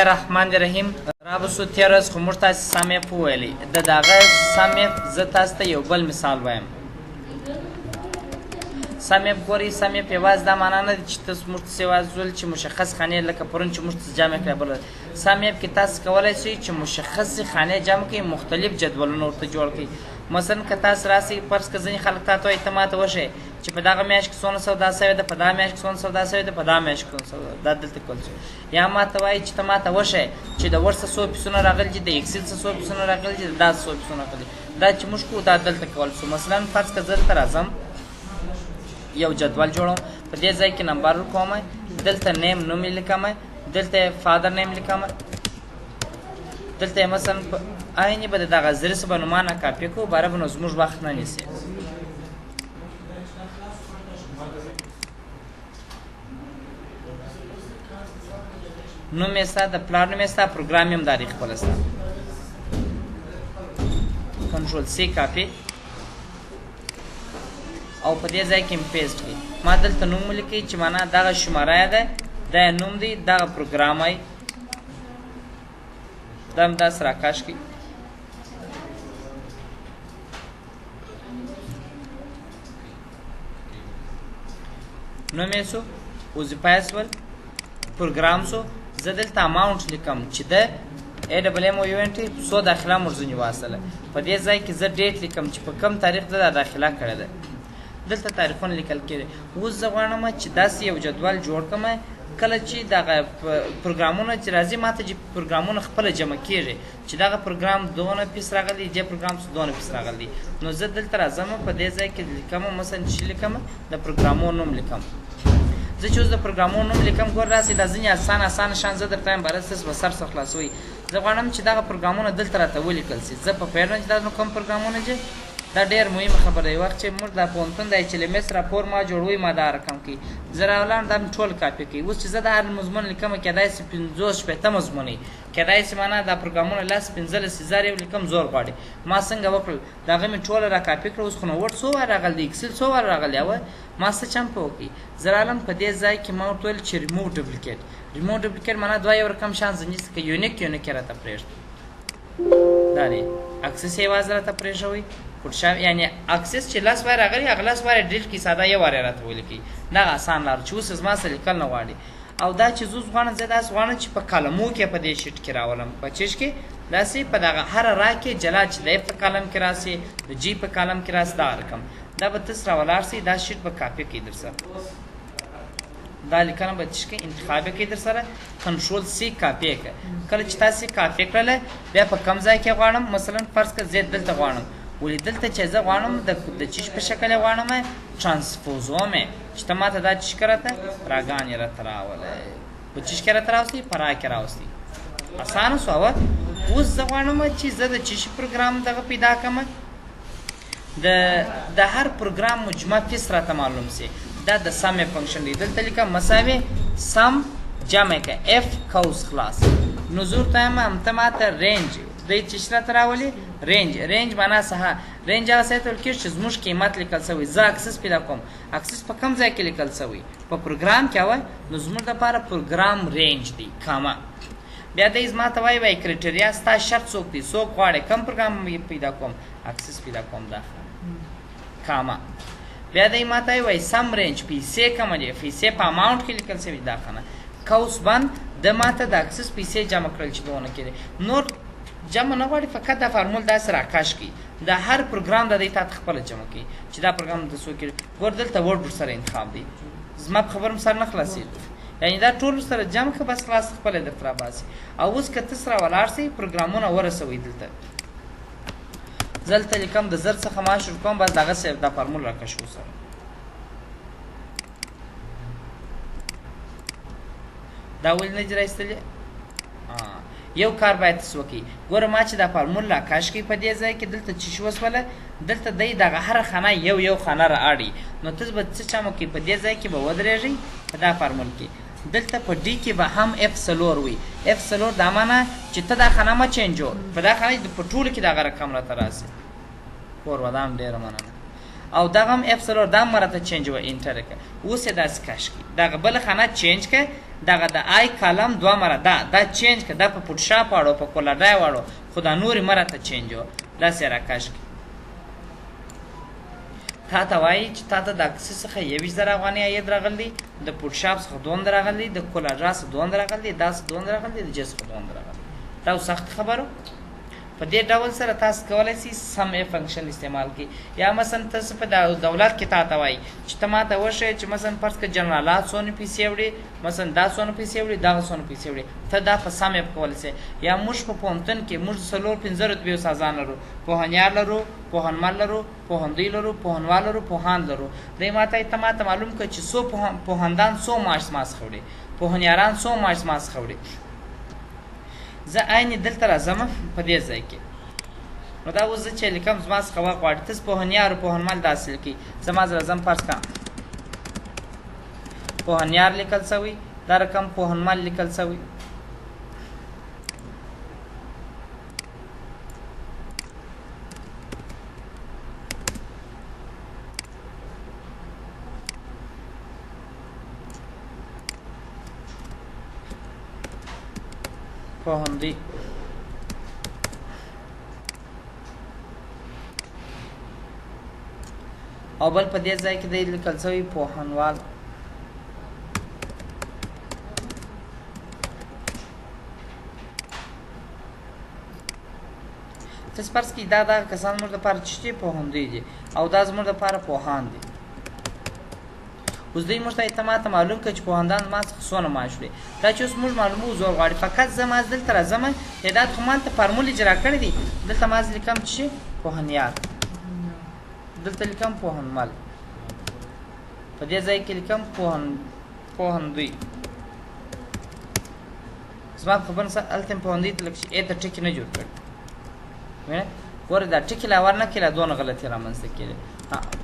الرحمن الرحیم. رابسو تېره ورځ خو موږ تاسې SUMIF وویلې، د دغه SUMIF زه تاسو ته یو بل مثال وایم. SUMIF ګورئ، SUMIF یوازې دا معنا نه ده چې تاسو موږ تاسو یوازې وویل چې مشخص خانې، لکه پرون چې موږ تاسو جمع کړې. بله SUMIF کې تاسو کولی شئ چې مشخصې خانې جمع کړئ، مختلف جدولونه ورته جوړ کړئ. مثلا که تاسو راسئ، فرض که ځینې خلک تاته وایي ته ماته وښیې چې په دغه میاشت کې څونه سودا سوې ده، په دا میاشت کې څونه سودا سوې ده، په دا میاشت کې څونه سودا، دا دلته کول شي. یا ماته وایي چې ته ماته وښیې چې د Word څخه څو فیسونه راغلي دي، د Excel څخه څو فیسونه راغلي دي، دا څو فیسونه راغلي دي، دا چې موږ کوو دا دلته کول شو. مثلا فرض که زه دلته راځم، یو جدول جوړوم، په دې ځای کې نمبر ورکوم، دلته name نوم یې لیکم، دلته father name لیکم، دلته یې مثلا عیني به د دغه زري څخه به نومانه کاپي کوو، باره به نو زموږ وخت نه نیسي. نوم یې ستا، د پلار نوم یې ستا، پروګرام یې هم دا دی خپله ستا. Control C copy او په دې ځای کې مې paste کړي. ما دلته نوم ولیکئ چې معنا دغه شماره یې ده، دا یې نوم دی، دغه پروګرام دی، دا هم داسې راکش کړي. نوم یې سو، وظیفه یې سول، پروګرام سو. زه دلته amount لیکم چې د A double M O U N T څو داخله مو ورځنې واصله. په دې ځای کې زه date لیکم چې په کم تاریخ ده دا داخله کړې ده. دلته تاریخونه لیکل کېږي. اوس زه غواړم چې داسې یو جدول جوړ کړم کله چې دغه پروګرامونه چې راځي ماته چې پروګرامونه خپله جمع کېږي چې دغه پروګرام دونه فیس راغلی، دې پروګرام څه دونه فیس راغلی. نو زه دلته راځم، په دې ځای کې لیکم مثلا چې لیکم د پروګرامو نوم لیکم. زه چې اوس د پروګرامو نوم لیکم، ګور راسي دا ځینې اسان اسان شیان زه درته وایم، باره ستاسو به سر څخه خلاصوي. زه غواړم چې دغه پروګرامونه دلته راته ولیکل سي. زه په پوهېږم چې دا نو کوم پروګرامونه دي. دا ډېر مهمه خبره ده. وخت چې موږ د پوهنتون د HLMS راپور ما جوړوي، ما دا رقم کوي، زه راولم دا مې ټول کاپي کوي. اوس چې زه دا هر مضمون لیکم، کېدای سي 50 60 مضمون وي، کېدای سي معنا دا پروګرامونه 10 15 زر یو لیکم زور غواړي. ما څنګه وکړل، د هغه مې ټوله را کاپي کړه. اوس خو نو Word څو واره راغلی دی، Excel څو واره راغلی وه، ما څه چم په وکړي. زه رالم په دې ځای کې ما ورته وویل چې ریموو ډوپلیکیټ. ریموو ډوپلیکیټ معنا دوه یو رقم شیان ځینې که unique unique یې راته پرېږدي. دا دی Access یې یوازې راته پرېښوئ، Photoshop یعنی Access چې 10 واره راغلی هغه 10 واره delete کړي، ساده یو واره راته ولیکي. دغه اسان لار چې اوس زما سره لیکل نه غواړي. او دا چې زه اوس غواړم، زه داسې غواړم چې په کلمو کې په دې sheet کې راولم، په چیش کې داسې په دغه هره را کې جلا چې د F په column کې راسي، د G په column کې راسي، دا رقم دا به تاسو راولاړ سي، دا sheet به کاپي کړئ در سره، دا لیکنه به چې کې انتخاب کړئ در سره، Control C copy کړئ. کله چې تاسو کاپي کړله بیا په کم ځای کې غواړم، مثلا فرض کړه زه دلته غواړم، ولې دلته چې زه غواړم د چیش په شکل یې غواړم، ترانسپوزوم یې چې ته ماته دا چیش که راته راګانې راته راولې، په چیش کې راته راوستي، په را کې راوستي. اسانه سوه. اوس زه غواړم چې زه د چیش پروګرام دغه پیدا کړم، د هر پروګرام مجموعه فیس راته معلوم سي. دا د SUMIF function دی. دلته لیکم مساوي SUM جمع که F قوس خلاص. نو زه ورته وایم هم ته ماته range دی چې څه راته راولي، range. range معنا څه؟ range هغه ځای ته ویل کېږي چې زموږ قیمت لیکل سوی. زه Access پیدا کوم، Access په کوم ځای کې لیکل سوی؟ په پروګرام کې وای. نو زموږ دپاره پروګرام range دی، کامه. بیا دی زما ته وایي، وایي criteria ستا شرط څوک دی، څوک غواړي کوم پروګرام پیدا کوم، Access پیدا کوم، دا کامه. بیا دی ما ته وایي SUM range پیسې کومه دي، پیسې په amount کې لیکل سوي، دا خانه قوس بند. د ما ته د Access پیسې جمع کړل چې دونه کې دي، نور جمع نه غواړي، فقط دا فارمول داسې راکش کړي. د هر پروګرام د دې تا ته خپله جمع کړي چې دا پروګرام د څو کې. ګور دلته Word ورسره انتخاب دی، زما په خبره هم سر نه خلاصېږي، یعنی دا ټول ورسره جمع کړه بس خلاص خپله درته راباسي. او اوس که ته سره ولاړ سئ پروګرامونه ورسوئ دلته، زه دلته لیکم د 1000 څخه ما شروع کوم، بس دغه سه دا فارمول راکشو سره. دا ولې نه دي راایستلې؟ یو کار باید تاسو وکړئ. ګوره ما چې دا فارمول راکش کړي په دې ځای کې دلته چې شو وسوله، دلته دی دغه هره خانه یو یو خانه را اړي. نو تاسو به څه چم وکړئ، په دې ځای کې به ودرېږئ په دا فارمول کې، دلته په D کې به هم F څلور وي. F څلور دا معنا چې ته دا خانه مه چینجو، په دا خانه په ټولو کې دغه رقم راته راسي. کور ودان، ډېره مننه. او دغه هم F څلور دا هم راته چینج وه، enter کړه. اوس یې داسې کش کړي، دغه بله خانه change کړه، دغه د I column دوه مره دا دا change که دا په Photoshop واړو په CorelDRAW واړو، خو دا نورې مه راته change وه. داسې راکش کړي. تا ته وایي چې تا ته د Access څخه 21,000 افغانۍ عاید راغلی، د Photoshop څخه دومره راغلی، د CorelDRAW څخه دومره راغلی، دا څخه دومره راغلی، د جې څخه دومره راغلی. دا اوس سخت خبرو. په دې ډول سره تاسو کولی شئ SUMIF function استعمال کړئ. یا مثلا تاسو په دولت کې تا ته وایي چې ته ما ته وښیې چې مثلا فرض کړه جنرالات څونه پیسې وړي، مثلا دا څونه پیسې وړي، دغه څونه پیسې وړي، ته دا په SUMIF کولی شې. یا موږ په پوهنتون کې موږ 4-5 رتبې استادان لرو، پوهنیار لرو، پوهنمل لرو، پوهندوی لرو، پوهنوال لرو، پوهاند لرو. دی ما ته ته ما ته معلوم کړه چې څو پوهندان څو معاش زما څخه وړي، پوهنیاران څو معاش زما څخه وړي. زه عین دلته راځم په دې ځای کې، نو دا اوس زه چې لیکم زما څخه وخت غواړي. تاسو پوهنیار او پوهنمل داسې لیکئ، زما زه راځم فرض کړه پوهنیار لیکل سوی، دا رقم پوهنمل لیکل سوی، پوهندوی. او بل په دې ځای کې دی لیکل سوی پوهنوال. تاسو فرض کړئ دا دا کسان زموږ دپاره چې دي پوهندوی دي او دا زموږ دپاره پوهان دي. اوس دوی موږ ته ته ما ته معلوم کړه چې پوهندان زما څخه څونه معاش وړي. دا چې اوس موږ معلومو زور غواړي. فقط زه ما دلته راځم، تعداد خو ما دلته فارمول اجرا کړی دی. دلته ما زه لیکم چې پوهنیار، دلته لیکم پوهنمل، په دې ځای کې لیکم پوهندوی. زما په خبره سره هلته مې پوهندوی ته لږ چې ای ته ټکي نه جوړ کړي. وینې ګوره دا ټکي لا ورنه کړي، لا دونه غلطي رامنځته کېږي.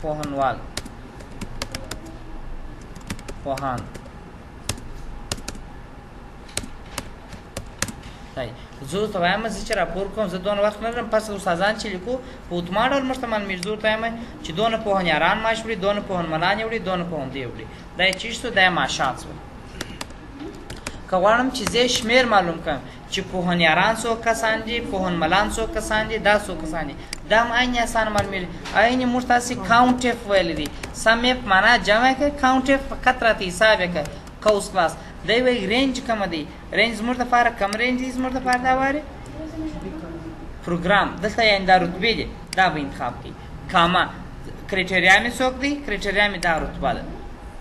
پوهنوال، پوهاند. زه ورته وایم زه چې راپور کوم زه دونه وخت نه لرم. پس استادان چې لیکو په اتومات ډول موږ ته معلومېږي. زه ورته وایم چې دونه پوهنیاران معاش وړي، دونه پوهنملان یې وړي، دونه پوهندوی وړي. دا یې چې شو دا یې معاشات شول. که غواړم چې زه شمېر معلوم کړم چې پوهنیاران څو کسان دي، پوهنملان څو کسان دي، دا څو کسان دي، دا هم عین اسانه معلومېږي. عین موږ تاسې COUNTIF ویلی دی. SUMIF معنا جمع کړه، COUNTIF فقط راته حساب یې کړه. قوس خلاص. دی وایي range کومه دی؟ range زموږ دپاره کوم range دی؟ زموږ دپاره دا واري پروګرام دلته یعنې دا رتبې دي، دا به انتخاب کړي. comma criteria مې څوک دی؟ criteria مې دا رتبه ده.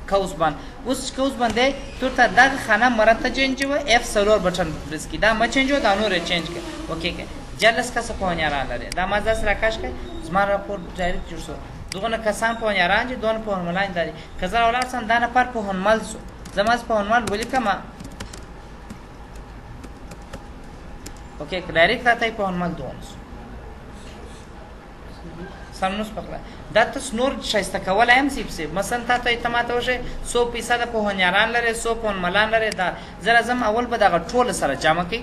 قوس بند. اوس چې قوس بند دی تر ته دغه خانه مره ته change وه، F4 button press کړي. دا مه change وه، دا نور یې change کړه. okay کړه. 14 کسه پوهنیاران لري. دا ما داسې راکش کړه، زما راپور direct جوړ شو. دغونه کسان پوهنیاران دي، دونه پوهنملان دي. که زه راولاړ شم دا نفر پوهنمل شو، زما پوهنمل ولیکم. okay که direct راته یې پوهنمل دونه شو. سم نوس پخلا. دا تاسو نور ښایسته کولی هم سي پسې. مثلا تا ته ته ما ته وښیې څو پیسه د پوهنیاران لرې، څو پوهنملان لرې. دا زه راځم اول به دغه ټوله سره جمع کړي،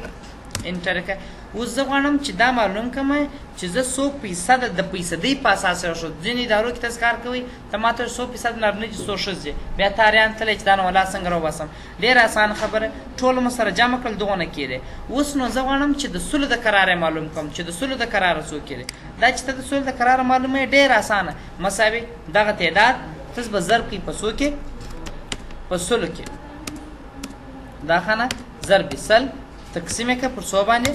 enter کړه. اوس زه غواړم چې دا معلوم کړم چې زه څو پیسه د پیسدۍ په اساس شو. ځینې ادارو کې تاسو کار کوئ، ته ما ته څو پیسه د نارینه چې څو ښځې، بیا تاریان تللی چې دا نو ولا څنګه راوباسم. ډېره اسانه خبره، ټول مو سره جمع کړل دغونه کېږي. اوس نو زه غواړم چې د سلو د کراره معلوم کړم چې د سلو د کراره څو کېږي. دا چې ته د سلو د کراره معلوموې ډېره اسانه. مساوي دغه تعداد تاسو به ضرب کړئ په څو کې؟ په سلو کې. دا خانه ضرب سل تقسیم یې کړه پر څو باندې؟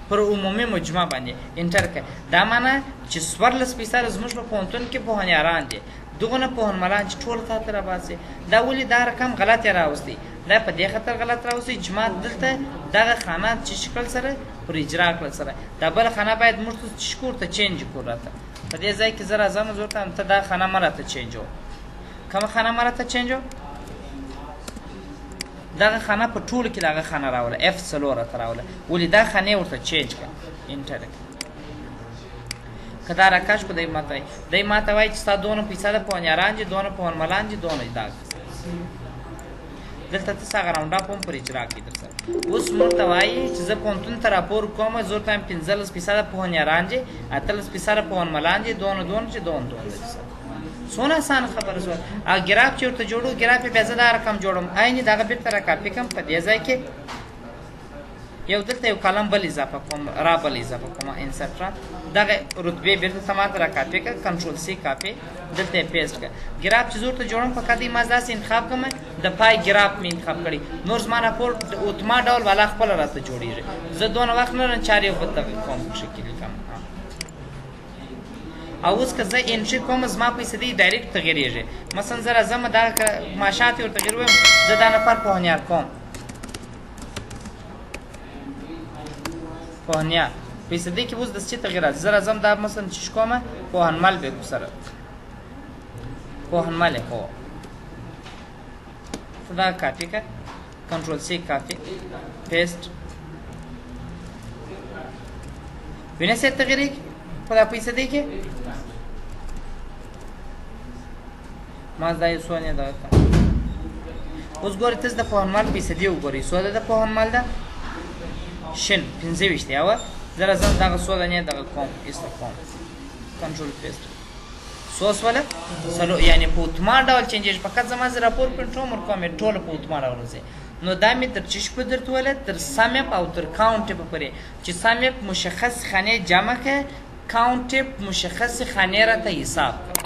پر عمومي مجموعه باندې. enter کړه. دا معنا چې 14 پیسه زموږ په پوهنتون کې پوهنیاران دي، دغونه پوهنملان چې ټول تا ته راباسي. دا ولې دا رقم غلط یې راوستی؟ دا په دې خاطر غلط راوستی چې ما دلته دغه خانه چې شکل سره پر اجرا کړل سره دا بله خانه باید موږ ته چې کور ته change کړو راته. په دې ځای کې زه راځم زه ورته وایم ته دا خانه مه راته change وه. کومه خانه مه راته change وه؟ دغه خانه په ټولو کې دغه خانه راوله، F4 راته راوله. ولې دا خانه یې ورته change کړه، enter کړه. که دا راکش کړو دی ماته وایي، دی ماته وایي چې ستا دونه پیسه ده پوهنیاران دي، دونه پوهنملان دي، دونه دا دلته ته هغه round up هم پر اجرا کړي در سره. اوس موږ ته وایي چې زه پوهنتون ته راپور کوم، زه ورته وایم 15 پیسه ده پوهنیاران دي، 18 پیسه ده پوهنملان دي، دونه دونه چې دونه دونه دي سره. څونه اسانه خبره شوه. او ګراف چې ورته جوړو، ګراف یې بیا زه دا رقم جوړوم، عین دغه بېرته را کاپي کړم په دې ځای کې، یو دلته یو column بل اضافه کوم، را بل اضافه کوم، insert را دغه رتبې بېرته ته ماته را کاپي کړه، control C copy، دلته یې paste کړه. ګراف چې زه ورته جوړوم فقط یې ما داسې انتخاب کړم، د pie graph مې انتخاب کړی، نور زما راپور د اتما ډول والا خپله راته جوړېږي. زه دونه وخت نه لرم چې هر یو بل دغه کوم کښې کې لیکم. او اوس که زه entry کوم زما پیسې دی direct تغیرېږي. مثلا زه راځم دا معاشات یې ورته تغیروم، زه دا نفر پوهنیار کوم، پوهنیار پیسې دی کې اوس د څه تغییر راځي. زه راځم دا مثلا چې کومه پوهنمل به کو سره پوهنمل یې کوم، ته دا کاپي کړه، control C copy paste، وینې څه تغیرېږي په دا پیسې دی کې. ما دا یو څو نه دا اوس ګورې ته د پوهنمل پیسې دی وګورئ، څو ده د پوهنمل ده شن 25 دی. او زه راځم دغه څو دانې دغه کوم ایسته کوم، control paste، څو سوله سلو، یعنې په اتومات ډول چینجېږي. فقط زما زه راپور پرنټوم ورکوم یې ټوله په اتومات ډول راځي. نو دا مې تر چش په درته وویله، تر SUMIF او تر COUNTIF پورې، چې SUMIF مشخص خانې جمع کړه، COUNTIF مشخص خانې راته حساب کړه.